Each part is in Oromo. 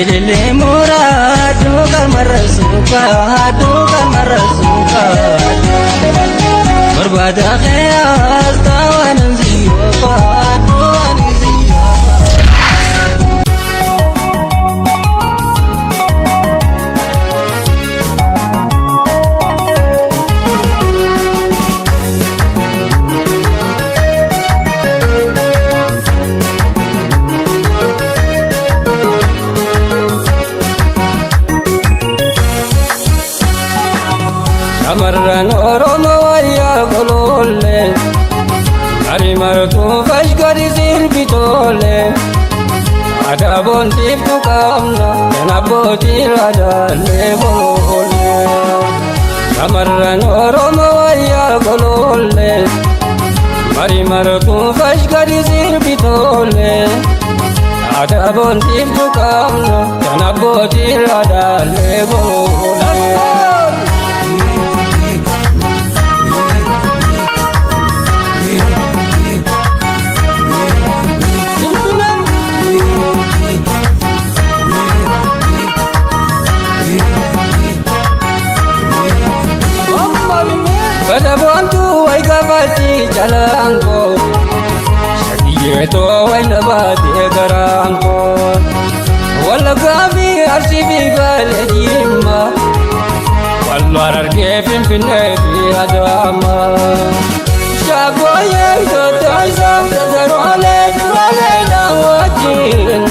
Ilillee mooraa duuka marra suukaa duuka marra suukaa. Barbaada keeyaas taawwan ziyoofaa duwwan ziyoofaa. Shamarran Oromoo wayyaa golollee Gari martuu fashgari sirbitoole Aadaa boontiiftu qabna kan abbootii raadaalee boollee. Shamarran Oromoo wayyaa golollee Gari martuu fashgari sirbitoole Aadaa boontiiftu qabna kan abbootii raadaalee boollee. Badaboontu way gabaatti calaanko Shakiyyeetoo way nabaatee garaanko Wallaggaa fi Arsii fi Baalee Jimma Walloo Harargee Finfinnee fi Adaama Shaggooyyee Itoophiyaa Daroolee Duroolee daawwachiin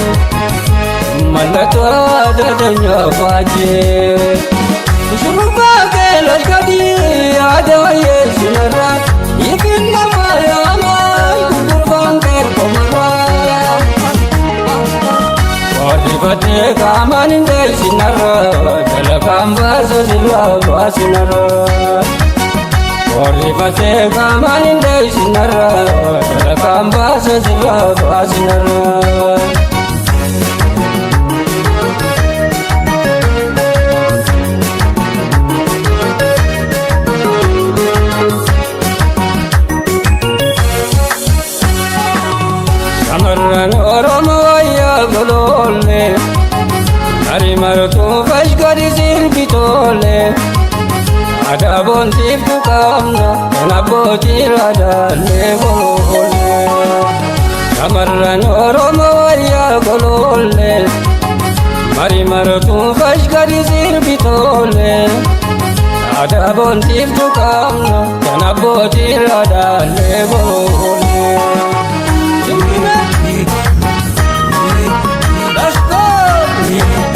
Mallattoo aadaa teenyaa faajjee. Shurrubbaa keelas gadii aadaa yeessinarraa ifin nama yaamaa gurgurbaan keerkomarraa. Qorrifatee qaamaan hin deessinarraa dalagaan baasa sirraa baasinarraa. Qorrifatee qaamaan hin deessinarraa dalagaan baasa sirraa baasinarraa. Shamarran Oromoo wayyaa golollee Gari martuu fashgari sirbitoole Aadaa boontiiftu qabna kan abbootii raadaalee boollee. Shamarran Oromoo wayyaa golollee Gari martuu fashgari sirbitoole Aadaa boontiiftu qabna kan abbootii raadaalee boollee. Let's go!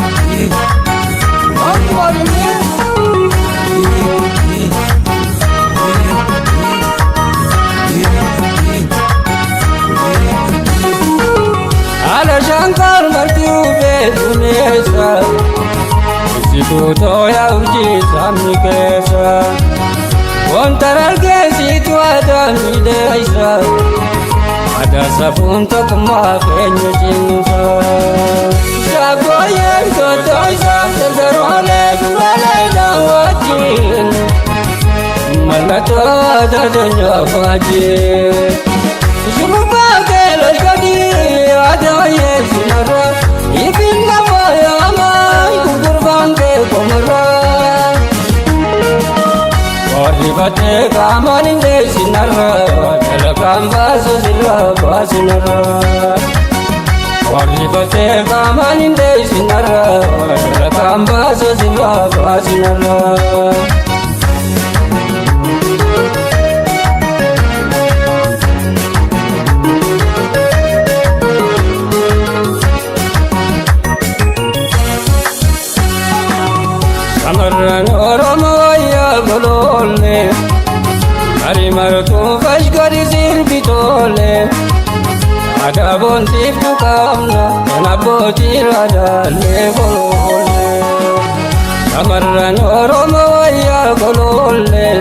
Haala shankaar marti ufee dumeessa Ibsituu tooya urjii sabni keessa Wanta argeessitu aadaa miidheessa Aadaa safuun tokkummaa keenya cimsa Shaggooyyee Itoophiyaa dardaroolee duraalee daawwachiin Mallattoo aadaa teenyaa faajjee. Shurrubbaa keelas gadii aadaa yeessinarraa ifin lafa yaamaa gurgurbaan kee komarraa. Qorrifatee qaamaan hin deessinarraa dalagaan baasa sirraa baasinarraa. Qorrifatee qaamaan hin deessinarraa dalagaan baasa sirraa baasinarraa. Shamarran Oromoo wayyaa golollee Gari martuu fashgari sirbitoole Aadaa boontiiftu qabna kan abbootii raadaalee golollee. Shamarran Oromoo wayyaa golollee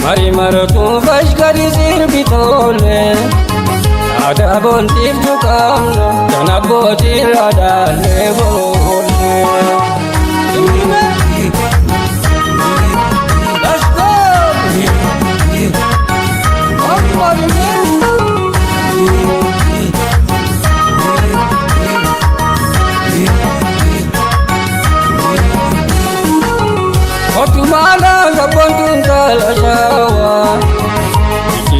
Gari martuu fashgari sirbitoole Aadaa boontiiftu qabna kan abbootii raadaalee golollee. Let's go!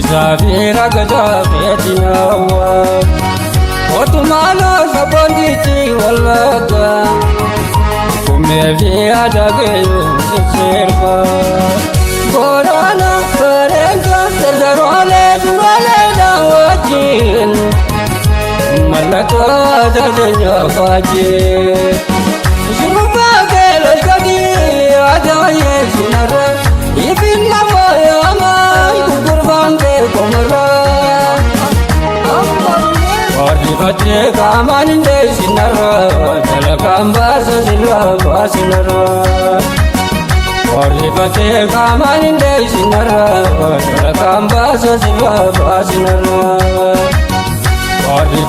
Shubisaa fi ragadaa feeti naawwa. Otumaanoo saboondichi wallagga. Kumee fi adagee sirba. Boorana bareeda dardaroolee duroolee daawwajiin. Mallattoo aadaa faajee. Shurrubbaa keeloo gadii aadaa yeesinarra. Ifin lafa yaamaa gurgurbaan beekumarra. Warri qaamaan hin deessinarra. Dalagaan baasa sirra baasinarra. Warri qaamaan hin deessinarra. Dalagaan baasa sirra baasinarra. Warri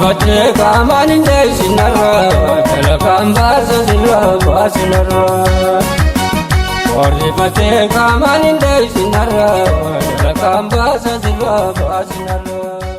qaamaan hin deessinarra. Dalagaan baasa sirra baasinarra. Warri qaamaan hin deessinarra. Dalagaan baasa sirra baasinarra.